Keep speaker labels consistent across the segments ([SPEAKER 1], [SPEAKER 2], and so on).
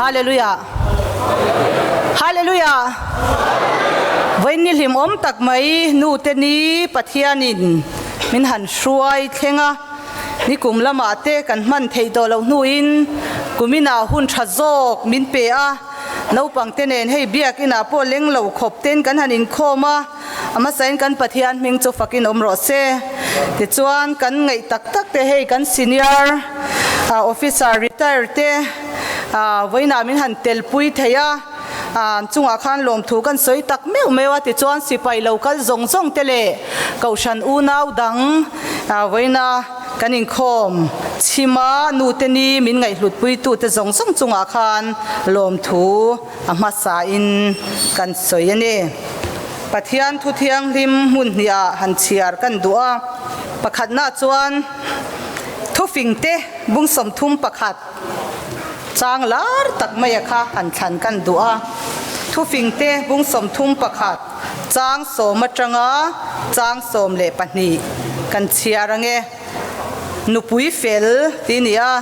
[SPEAKER 1] Hallelujah! Hallelujah! Vawiin ni hlimawm tak mai nute ni Pathianin min han hruai thleng a, nikum lamah te kan hman theih tawh loh hnuin kuminah hun tha zawk min pe a, naupangte nen hei biakinah pawh leng lo khawp ten kan han inkhawm a. A hmasain kan Pathian hming chu fakin awm rawh se. Tichuan kan ngaih tak tak te hei kan senior officer retire te vawiinah min han telpui thei a, an chungah khan lawmthu kan sawi tak meuh meuh a. Tichuan sipai lo kal zawng zawng te leh kohhran unau dang vawiina kan inkhawm chhima nute ni min ngaihhlutpuitute zawng zawng chungah khan lawmthu A hmasain kan sawi a ni. Pathian thu thianghlim hmun hniah han chhiar kan duh a. Pakhatna chuan thufingte bung 31 chang lar tak maia kha han thlan kan duh a. Thufingte bung 31 chang sawm atanga chang 12 kan chhiar ange. Nupui fel tih a ni a,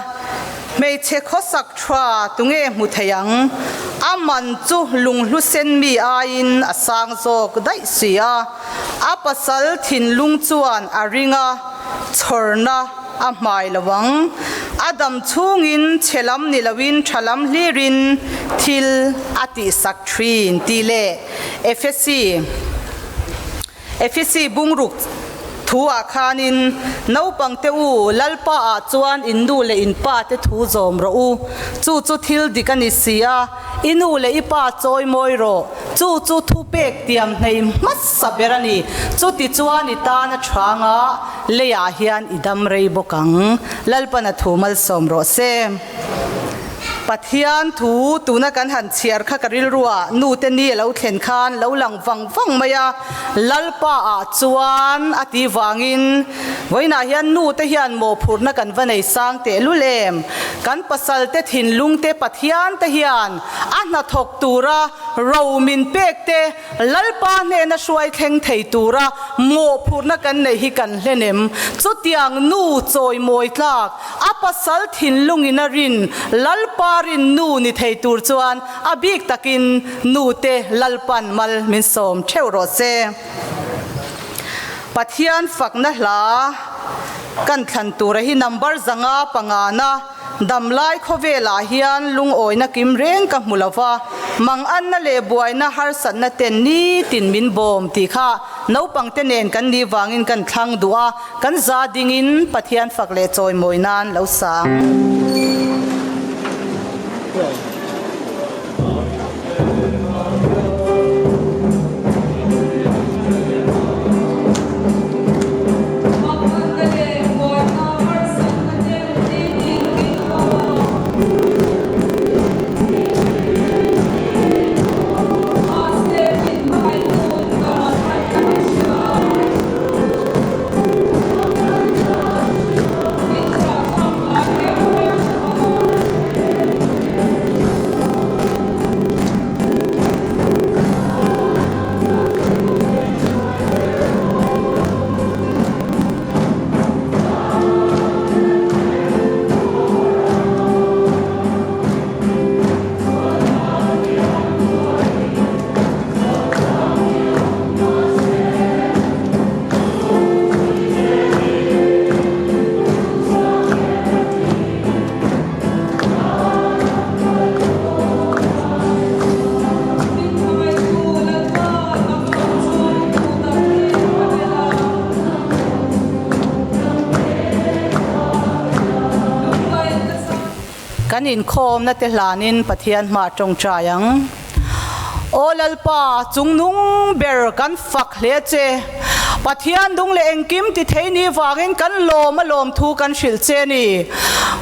[SPEAKER 1] hmeichhe khawsak tha tunge hmu thei ang? A man chu lunghlu sen mi aiin a sang zawk daih si a, a pasal thinlung chuan a ring a, chhawrna a hmai lo ang. A dam chhungin chhe lam ni loin tha lam hlirin thil a tihsak thin tih leh Efesi. Efesi bungruk thu ah khanin, Naupang te u, Lalpa ah chuan in nu leh in pa te thu zawm rawh u. Chu chu thil dik a ni si a, i nu leh i pa chawi mawi rawh. Chu chu thupek tiam hnei hmasa ber a ni. Chuti chuan i tan a chhang a, leiah hian i dam rei bawk ang. Lalpan a thu malsawm rawh se. Pathian thu tuna kan han chhiar kha ka rilruah nute ni a lo thlen khan lo lang vang vang mai a, Lalpa ah chuan a ti vangin vawiinah hian nute hian mawhphurhna kan va nei sang tehlul em? Kan pasalte thinlungte Pathian te hian a hnathawk tura ro min pek te Lalpa hnena hruai thleng thei tura mawhphurhna kan neih hi kan hlen em? Chutiang nu chawimawi tlak A pasal thinlungin a rin Lalpa rin nu ni thei tur chuan a bik takin nute Lalpan mal min sawm theuh rawh se. Pathian fakna hla kan thlan tura hi number 500 pangana damlai khawvelah hian lungawina kim reng ka hmu lova, manganna leh buaina harsatna ten nitin min bawm tih kha naupangte nen kan nih vangin kan thlang duh a. Kan za dingin Pathian fak leh chawimawi nan lo sang. Kan inkhawmna te hlanin Pathian hma tawngtai ang. Aw Lalpa, chungnung ber kan fak hle che. Pathian dung leh engkim ti thei ni vangin kan lawm a lawm thu kan hrilh che ni.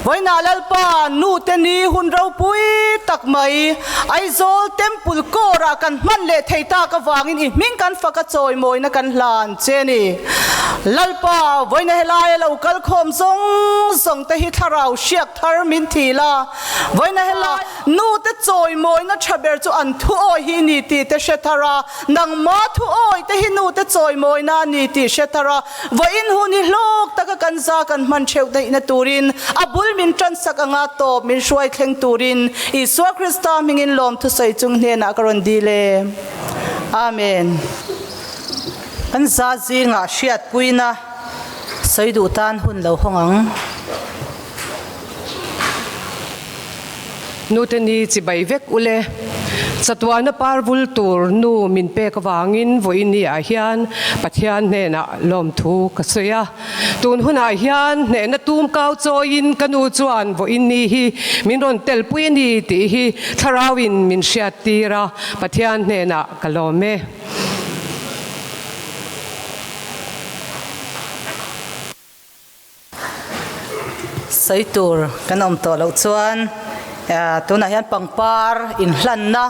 [SPEAKER 1] Vawiinah Lalpa, nu te ni hun ropui tak mai Aizawl Temple Court-ah kan hman leh thei tak avangin i hming kan fak a chawimawina kan hlan che ni. Lalpa, vawiina helaia lo kal khawm zawng zawng te hi thlarau hriak thar min thi la. Vawiina helai Nu te chawimawina tha ber chu an thu awi hi ni tih te hre thar a, nangma thu awi te hi nu te chawimawina a ni tih hre thar a, vawiin hun hi hlawk taka kan za kan hman theuh daihna turin a bul. bul min ṭansak anga tawp min hruai thleng turin Isua Krista hmingin lawmthu sawi chung hnenah ka rawn dil e. Amen. Kan za zingah hriatpuina sawi duh tan hun lo hawng ang.
[SPEAKER 2] Nute ni chibai vek ule. Chatuana par vul tur nu min pek avangin vawiin ni ah hian Pathian hnenah lawmthu ka sawi a. Tun hunah hian hnehna tum kau chawiin ka nu chuan vawiin ni hi min rawn telpui a ni tih hi thlarauin min hriat tir a, Pathian hnenah ka lawm e.
[SPEAKER 1] Sawi tur kan awm tawh loh chuan tunah hian pangpar inhlanna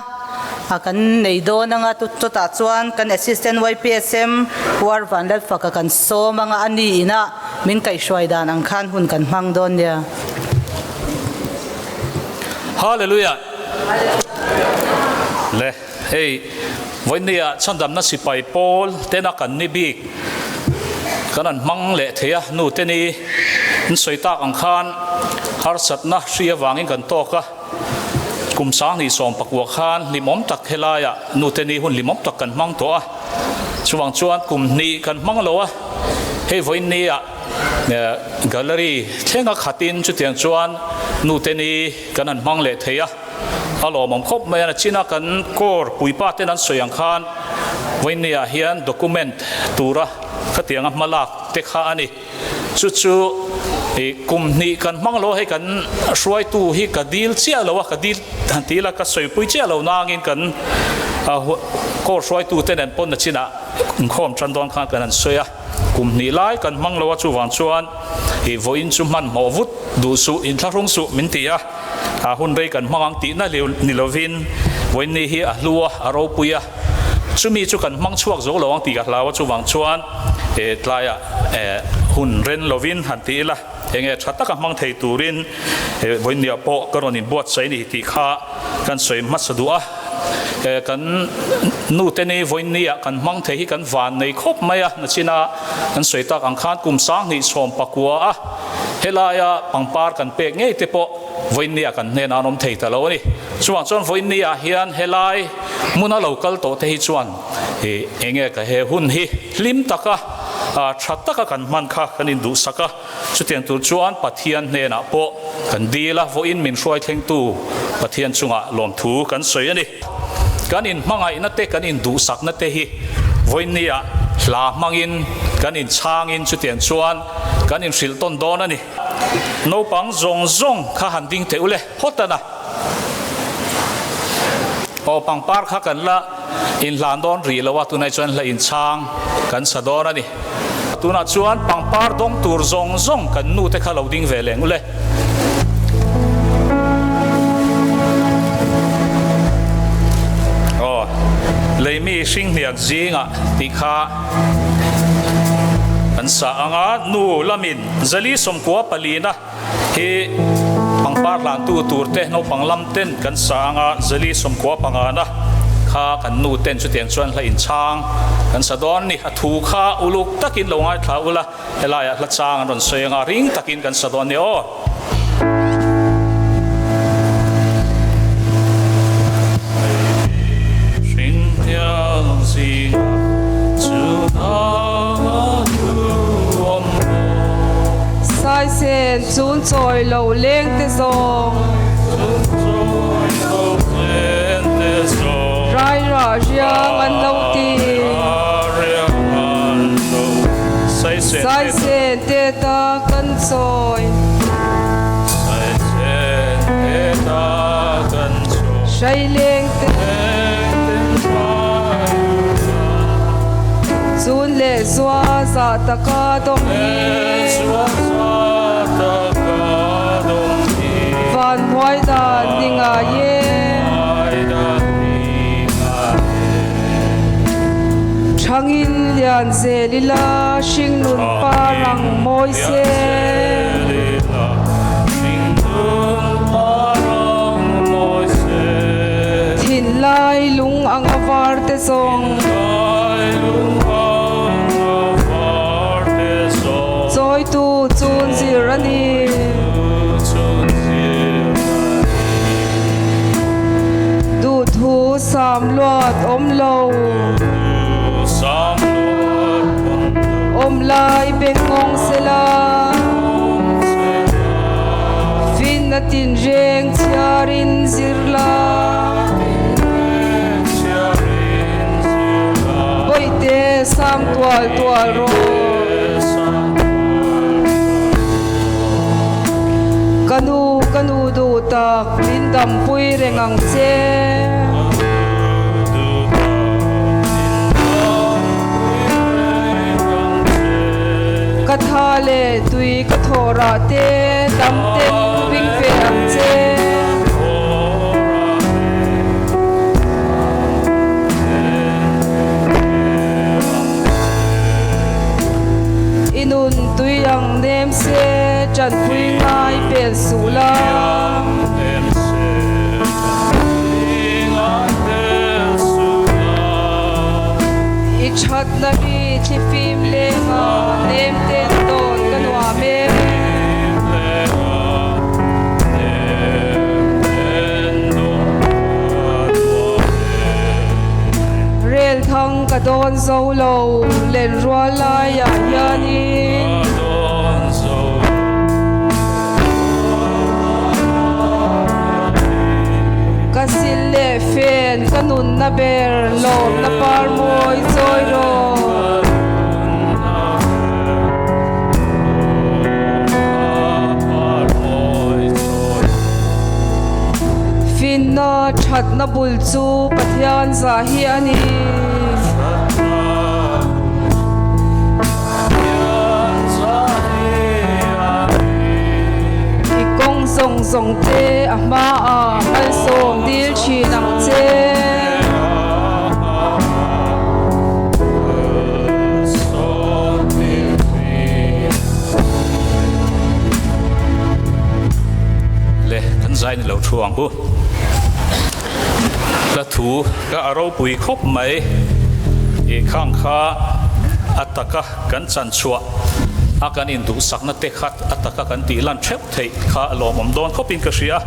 [SPEAKER 1] kan nei dawn anga chutah chuan kan Assistant YPSM Puar Vanlalfaka kan sawm anga a ni inah min kaihhruai dan ang khan hun kan hmang dawn nia.
[SPEAKER 3] Hallelujah! Le hei vawinia chhandamna sipai pawl tena kan ni bik kan an hmang leh thei a, nu te ni in sawi tak ang khan harsatna hri avangin kan tawk a, kum sanghnih sawm pakua khan hlimawm tak helaiah nu te ni hun hlimawm tak kan hmang tawh a, chuvang chuan kum hnih kan hmang lo a, hei vawinia gallery thlenga khatin chutiang chuan nu te ni kan han hmang leh thei a. A lawmawm khawp mai a, nachina kan core puipa ten an sawi ang khan vawinia hian document tura khatianga hma lak te kha a ni. Chu chu ih kum hnih kan hmang lo a, hei kan hruaitu hi ka dil chiah lo a, ka dil han ti ila ka sawipui chiah lo nangin kan core hruaitu te nen pawn nachinah inkhawm tan dawn khan kan han sawi a. Kum hnih lai kan hmang lo a, chuvang chuan ih vawiin chu hmanhmawh vut duh suh, inthlahrung suh min ti a, a hun rei kan hmang ang tihna ni lovin vawiin ni hi a hlu a, a ropui a, chumi chu kan hmang chhuak zo lo ang tih ka hlau a, chuvang chuan ih tlaiah eh hun ren lovin han ti ila, enge tha taka hmang thei turin ih vawiin niah pawh ka rawn inbuatsaih a ni tih kha kan sawi hmasa duh a. Kan nute ni vawinia kan hmang thei hi kan van nei khawp mai a, nachina kan sawi tak ang khan kum sanghnih chhawm pakua a helaia pangpar kan pek ngei te pawh vawinia kan hnenah an awm thei ta lo a ni. Chuvang chuan vawinia hian helai hmuna lo kal tawh te hi chuan enge ka he hun hi hlim taka tha taka kan hman kha kan induhsak a. Chutiang tur chuan Pathian hnenah pawh kan dil a, vawiin min hruai thlengtu Pathian chungah lawmthu kan sawi a ni. Kan inhmangaihna te, kan induhsakna te hi vawiinniah hla hmangin kan inchhangin chutiang chuan kan inhrilh tawn dawn a ni. Naupang zawng zawng kha han ding teh ule phawt a na. Aw pangpar kha kan la inhlan dawn rih lo a, tunah chuan hla inchhang kan sa dawn a ni. Tunah chuan pangpar dawng tur zawng zawng kan nu te kha lo ding ve leng ule. Aw leimi hringhniak zingah tih kha kan sa ang a, nu lamin zali sawmkua palina Hi pangpar hlantu tur te naupang lam ten kan sa anga zali sawmkua pangana kha kan nu ten chutiang chuan hla inchhang kan sa dawn ni. A thu kha uluk takin lo ngaithla ula helaiah hla chang an rawn sawi anga ring takin kan sa dawn ni aw.
[SPEAKER 2] Saisen chun chawi lo leng te zawng. Rairah riang an lo ti. Saisen te ta kan chawi. Hraileng te Chun leh zua zah taka dawng hi Van hnuai dan ni ngai e. Thangin lian zel ila hringnun par ang mawi se. Thinlai lung ang a var te zawng. Chawitu chun zir a ni.
[SPEAKER 4] Duhthusam luat awm lo. Awm lai bengngawng sela. Finna tinreng chhiarin zir la. Bawihte sang tual tual rawh. Ka nu, ka nu duh tak, min dampui reng ang che. Ka tha leh tui ka thawh rah te, dam ten ring ve ang che. I nun tui ang nem se tanpui ngai pel suh la. I thatna ri thlifim lenga nem ten tawn ka nuam e. Rel thang ka dawn zo lo len rual laiah hianin. Ka sil leh fen ka nunna ber lawmna par mawi chawi rawh. Finna thatna bul chu Pathian zah hi a ni. I kawng zawng zawng te a hmaah malsawm dil thin ang che.
[SPEAKER 3] Le kan zai ni lo thu ang u. Hla thu ka a ropui khawp mai i khang kha a taka kan chan chhuah a kan induhsakna te kha a taka kan tih lan theuh theih kha a lawmawm dawn khawpin ka hria.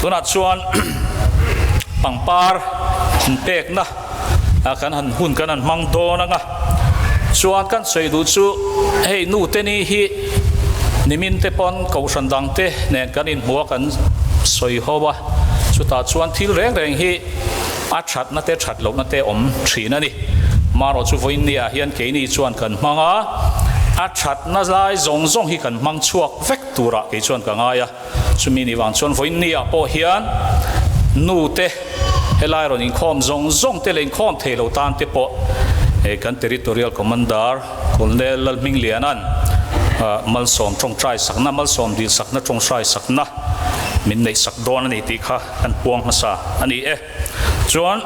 [SPEAKER 3] Tunah chuan pangpar inpekna a kan han hun kan han hmang dawn anga chuan kan sawi duh chu hei nu te ni hi nimin te pawn kohhran dang te nen kan inhmu a kan sawi ho a chutah chuan thil reng reng hi a thatna te that lohna te awm thin a ni marawh chu vawiin ni ah hian keini chuan kan hmang a a thatna lai zawng zawng hi kan hmang chhuak vek turah kei chuan ka ngai a. Chumi ni vang chuan vawiin ni ah pawh hian nu te helai rawn inkhawm zawng zawng te leh inkhawm thei lo tan te pawh kan Territorial Commander Colonel Lalhmingliana'n malsawm tawngtai sakna, malsawm dil sakna tawngtai sakna min neih sak dawn a ni tih kha kan puang hmasa a ni e. Chuan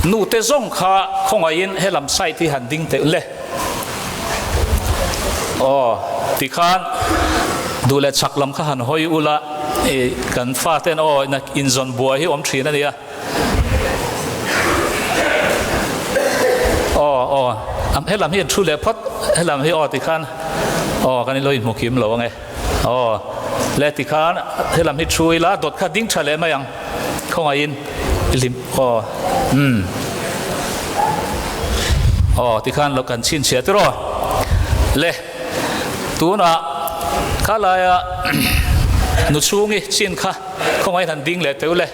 [SPEAKER 3] nu te zawng kha khawngaihin helam side hi han ding teh le. Aw, tikhan duh leh chak lam kha han hawi ula, i kan faten aw inzawn buai hi awm thin a nia. Aw, aw, helam hi an thu leh phawt, helam hi aw tikhan aw kan inlo inhmu kim lo ange. Aw, le tikhan helam hi thu ila dawt kha ding tha leh mai ang, khawngaihin i hlim aw, umm. Aw tikhan lo kan chhinchhiah tiraw le tunah kha laia nu chhungi chin kha khawngaihin han ding leh teuh le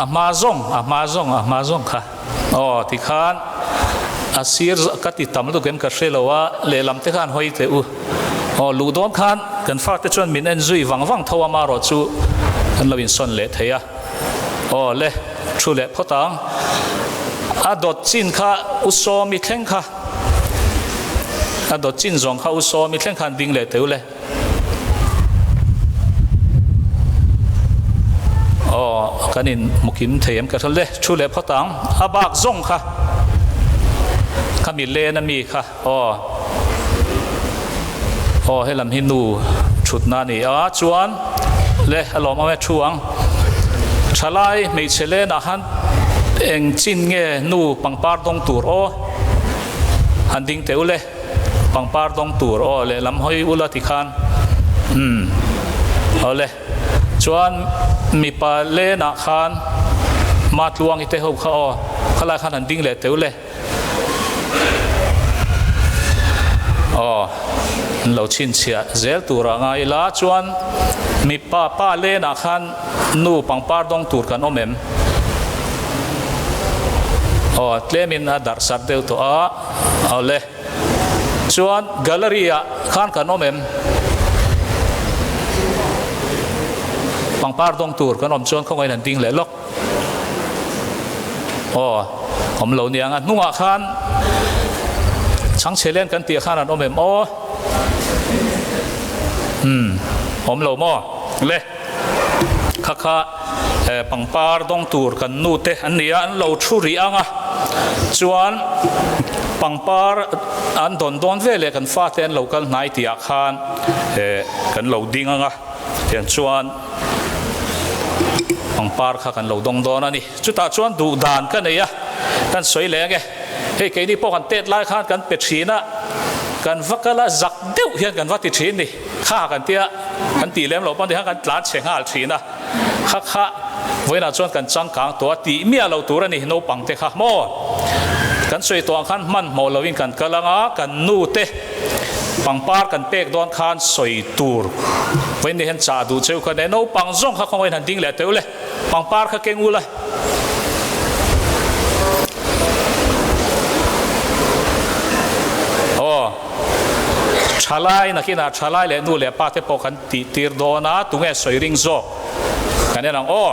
[SPEAKER 3] a hma zawng a hma zawng a hma zawng kha aw tikhan a sir ka ti tam lutuk em ka hre lo a lehlam te khan hawi teh u aw luh dawn khan kan fate chuan min en zui vang vang tho a marawh chu kan lo insawn leh thei a. Aw le, thu leh phawt ang. A dawt chin kha U Sawmi thleng kha, a dawt chin zawng kha U Sawmi thleng khan ding leh teu le. Aw, kan in hmu kim thei em ka hre le, thu leh phawt ang. A bak zawng kha, khami len a mi kha, aw. Aw helam hi nu thutna a ni a chuan le a lawm awm e thu ang thalai hmeichhe lenah han eng chin nge nu pangpar dawng tur aw han ding teh ule pangpar dawng tur aw lehlam hawi ula tikhan umm. Awle, chuan mipa lenah khan Matluangi te ho kha aw, khalai khan han ding leh teu le. Aw, an lo chhinchhiah zel tur ah ngai ila, chuan mipa pa lenah khan nu pangpar dawng tur kan awm em? Aw, tlemin a darh sat deuh tawh a, awle. Chuan gallery ah khan kan awm em? Pangpar dawng tur kan awm chuan khawngaih in an ding leh lawk. Aw, awm lo niang a hnungah khan chhangchhe len kan tih khan an awm em aw? Umm, awm lo maw? Le, kha kha pangpar dawng tur kan nu te an ni a, an lo thu rih ang a, chuan pangpar an dawn dawn ve leh kan fate an lo kal hnai tih ah khan kan lo ding ang a, tiang chuan pangpar kha kan lo dawng dawn a ni. Chutah chuan duh dan ka nei a, kan sawi leh ange. Hei keini pawh kan tet lai khan kan pe thin a, kan va kal a, zak deuh hian kan va ti thin ni. Kha kan tia, kan tih lem loh pawn ti khan kan tlan chhe nghal thin a. Kha kha vawiinah chuan kan changkang tawh a, tih miah loh tur a ni naupang te kha maw. Kan sawi tawh ang khan hmanhmawh loin kan kal ang a, kan nu te pangpar kan pek dawn khan sawi tur vawiin ni hian chah duh cheu kha nia, naupang zawng kha khawngawiin han ding leh teuh le, pangpar kha keng ula. Aw, thalai nakinah thalai leh nu leh pa te pawh kan tih tir dawn a, tunge sawi ring zawk kan en ang aw.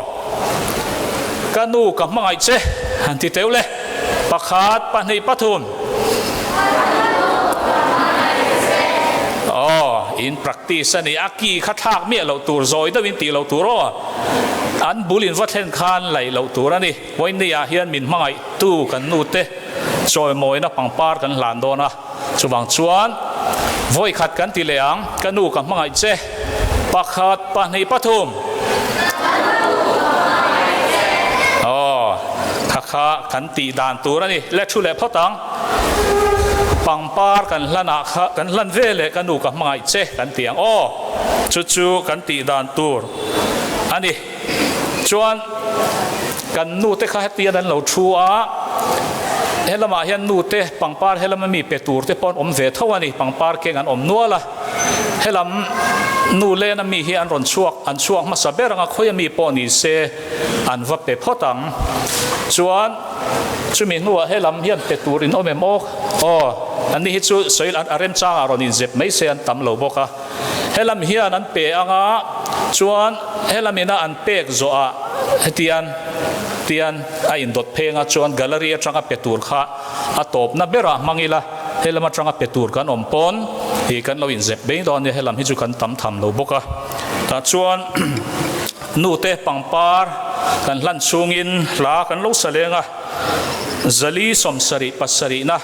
[SPEAKER 3] Ka nu ka hmangaih che han ti teuh le, pakhat, pahnih, pathum. Aw, in practice a ni, a ki kha thlak miah loh tur, zawi deuhin tih loh tur aw. An bul in va thlen khan laih loh tur a ni. Vawiinni ah hian min hmangaih tu kan nu te chawimawina pangpar kan hlan dawn a, chuvang chuan vawikhat kan ti leh ang, ka nu ka hmangaih che, pakhat, pahnih, pathum. Aw, kha kha kan tih dan tur a ni, le thu leh phawt ang. Pangpar kan hlan ah kha kan hlan ve leh ka nu ka hmangaih che kan ti ang aw, chu chu kan tih dan tur a ni. Chuan kan nu te kha hetian an lo thu a, helamah hian nu te pangpar helama mi pe tur te pawh an awm ve tho a ni, pangpar keng an awm nual a, helam nu lena mi hi an rawn chhuak, an chhuak hmasa ber anga khawia mi pawh ni se an va pe phawt ang. Chuan chumi hnuah helam hian pe tur in awm em aw? Aw, an ni hi chu sawi a remchangah rawn inzep mai se an tam lo bawk a. Helam hian an pe anga chuan helam ina an pek zawhah hetian tian a indawt pheng a, chuan gallery atanga pe tur kha a tawpna berah hmang ila helam atanga pe tur kan awm pawn ih kan lo inzep mai dawn nia, helam hi chu kan tam tham lo bawk a. Tah chuan nute pangpar kan hlan chhungin hla kan lo sa leng a, zali sawmsarih pasarihna.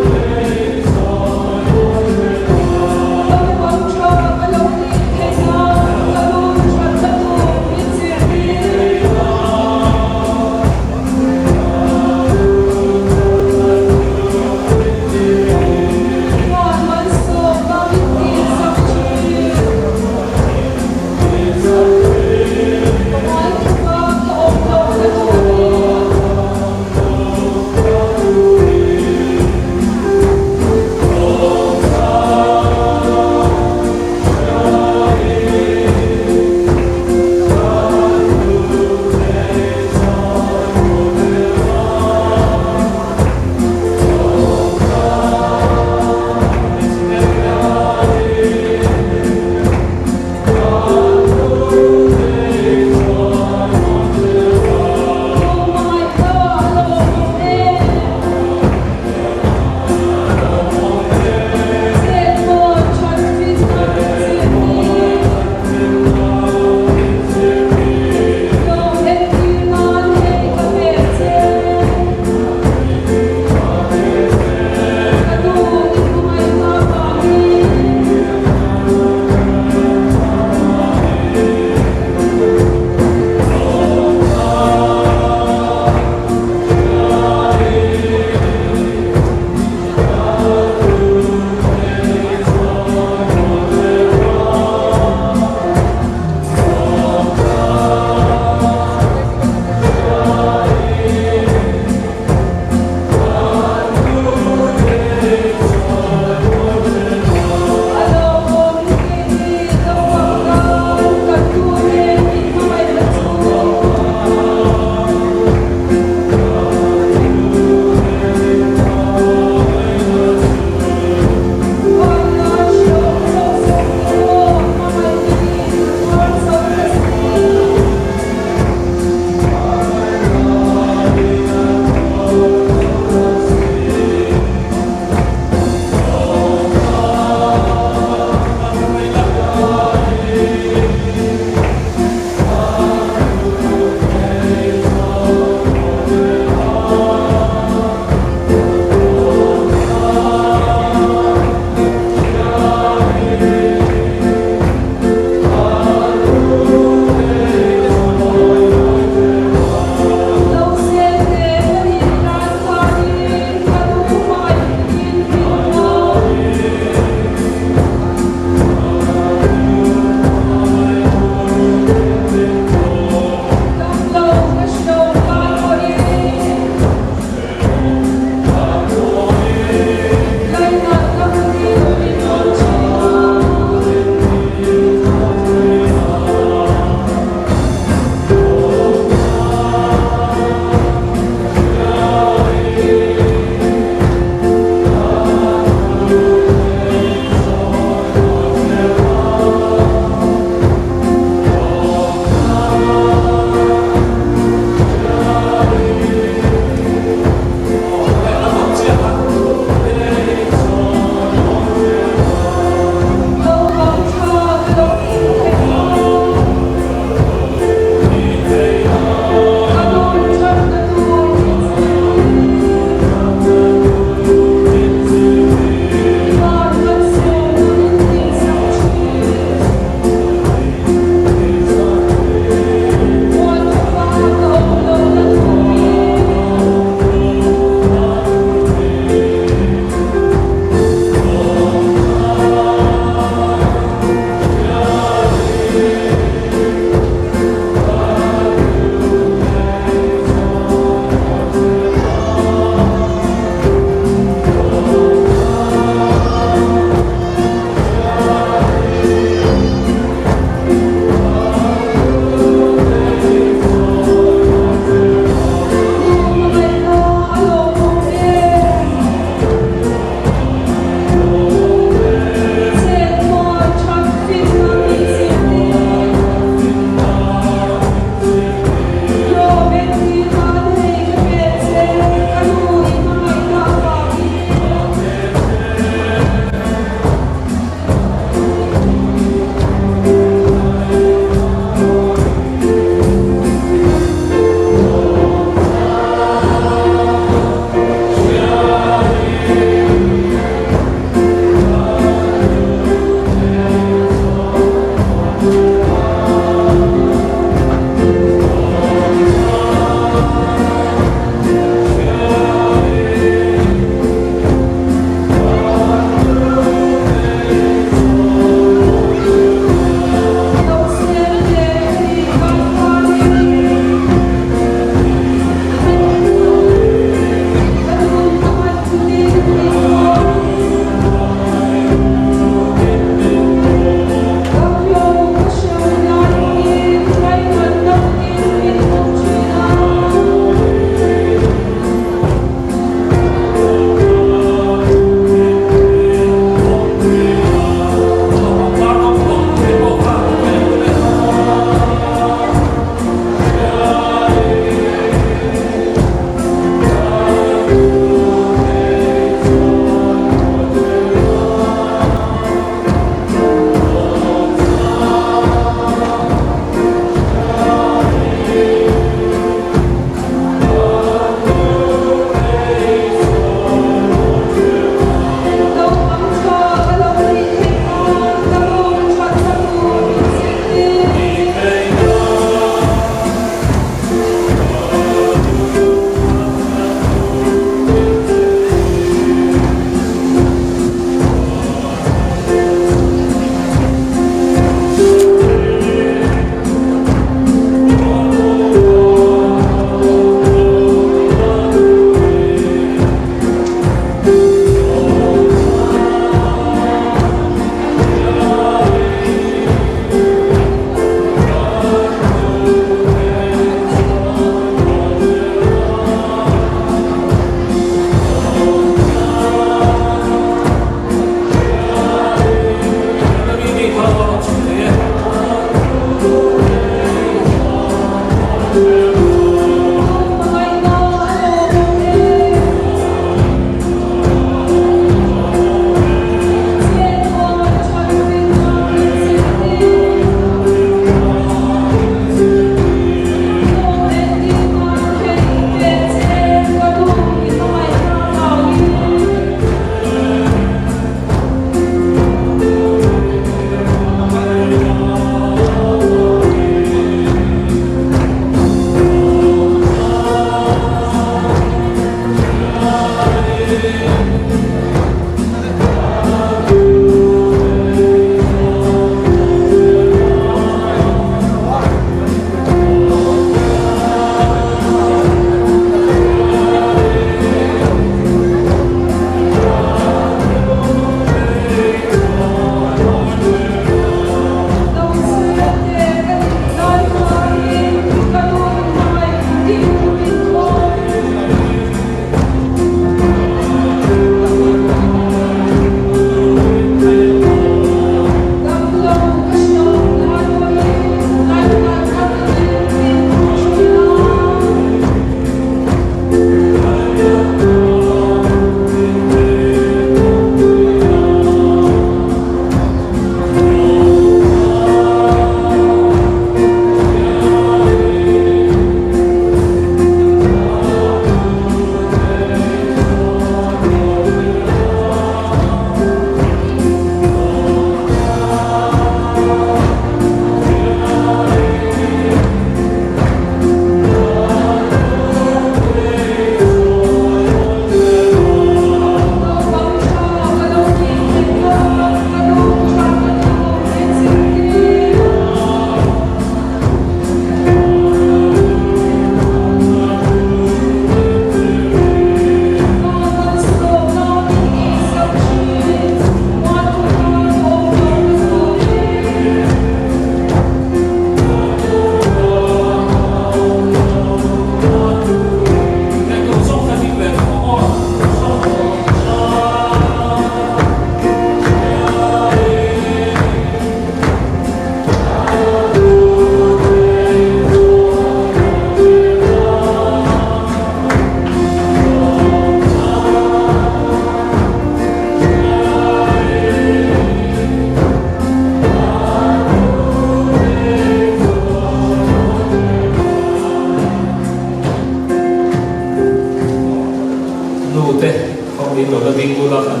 [SPEAKER 3] Nu te khawngin lo la ding ula kan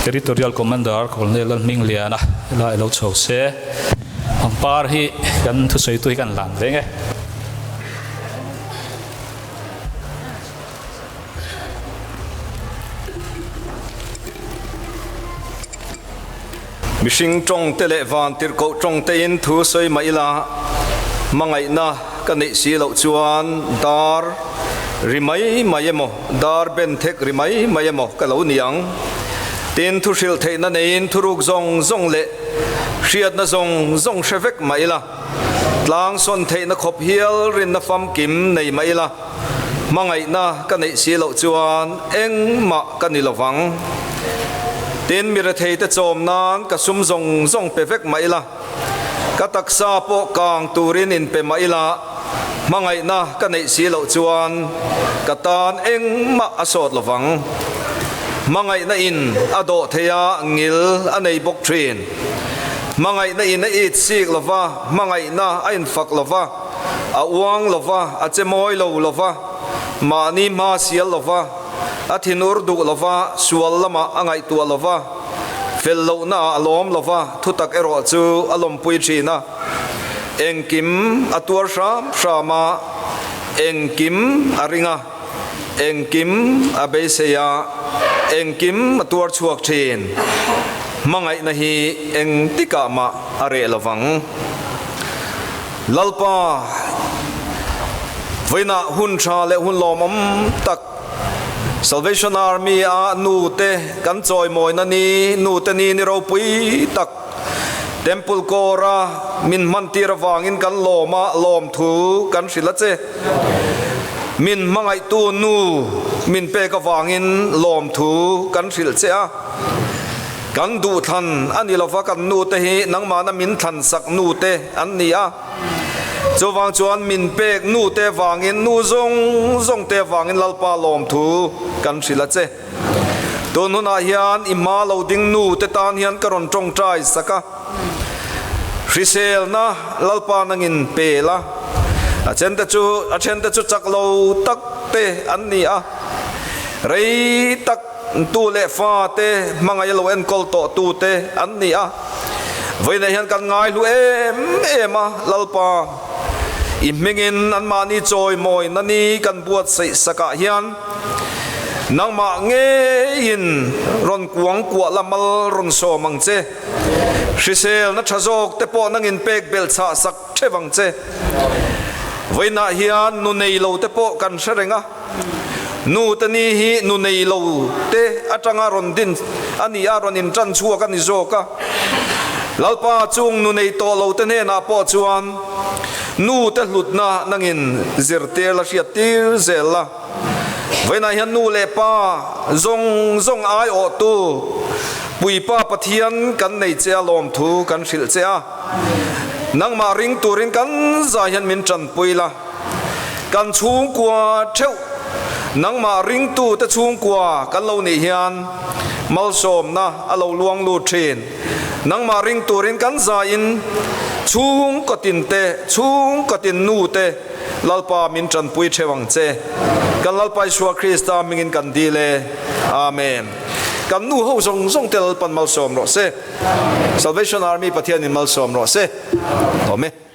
[SPEAKER 3] Territorial Commander Colonel Lalhmingliana helai lo chho se pangpar hi kan thusawitu hi kan lan veng e.
[SPEAKER 5] Mihring tawng te leh van tirhkoh tawng tein thu sawi mah ila, hmangaihna ka neih si loh chuan dar ri mai mai emaw, dar ben thek ri mai mai emaw ka lo ni ang. Tin, thu hrilh theihna neiin thuruk zawng zawng leh hriatna zawng zawng hre vek mah ila, tlang sawn theihna khawp hial rinna famkim nei mah ila, Hmangaihna ka neih si loh chuan engmah ka ni lovang. Tin, mi retheite chawm nan ka sum zawng zawng pe vek mah ila, ka taksa pawh kang turin inpe mah ila, hmangaihna ka neih si loh chuan ka tan engmah a sawt lovang. Hmangaihna in a dawh thei a, ngil a nei bawk thin. Hmangaihna in a it sik lova, hmangaihna a infak lova, A uang lo va, a che mawi lo lo va, mahni hma sial lo va, a thinur duh lo va, sual lamah a ngaihtuah lo va, fel lohnaah a lawm lo va, thutak erawh chu a lawmpui thin a. Engkim a tuar hram hram a, engkim a ring a, engkim a beisei a, engkim a tuar chhuak thin. Hmangaihna hi engtikah mah a reh lo vang. Lalpa, vawiinah hun tha leh hun lawmawm tak Salvation Army a nu te kan chawimawina ni, nu te ni ni ropui tak Temple Corps-a min hmantir avangin kan lawm a, lawmthu kan hrilh a che. Min hmangaihtu nu min pek avangin lawmthu kan hrilh che a. Kan duhthlan a ni lova kan nute hi nangmahna min thlansak nute an ni a. Chuvang chuan min pek nute vangin nu zawng zawngte vangin Lalpa lawmthu kan hrilh a che. Tun hunah hian i hma lo ding nute tan hian ka rawn tawngtai sak a. Hriselna Lalpa nangin pe la. A thente chu a thente chu chak lo tak te an ni a. Rei tak Tu leh fa te hmangaih lo enkawl tawh tu te an ni a. Vawiinah hian kan ngaihlu em em a, Lalpa, i hmingin anmahni chawimawina ni kan buatsaih sakah hian nangmah ngeiin rawn kuang kuah la mal rawn sawm ang che. Hriselna tha zawk te pawh nangin pek belh chhah sak theuh ang che. Vawiinah hian nu nei lo te pawh kan hre reng a. Nu te ni hi nu nei lo te atanga rawn din a ni a, rawn intan chhuak a ni zawk a. Lalpa chung nu nei tawh lo te hnenah pawh chuan nu te hlutna nangin zirtir la hriat tir zel la. Vawiinah hian nu leh pa zawng zawng aiawhtu Puipa Pathian kan nei che a lawmthu kan hrilh che a. Nangmah ring turin kan zai hian min tanpui la. Kan chhungkua theuh, nangmah ringtute chhungkua kan lo nih hian malsawmna a lo luang lut thin. Nangmah ring turin kan zaiin chhungkaw tinte, chhungkaw tin nute Lalpa min tanpui theuh ang che. Kan Lalpa Isua Krista hmingin kan dil e. Amen. Kan nu ho zawng zawng te Lalpan malsawm rawh se. Salvation Army Pathianin malsawm rawh se. Amen.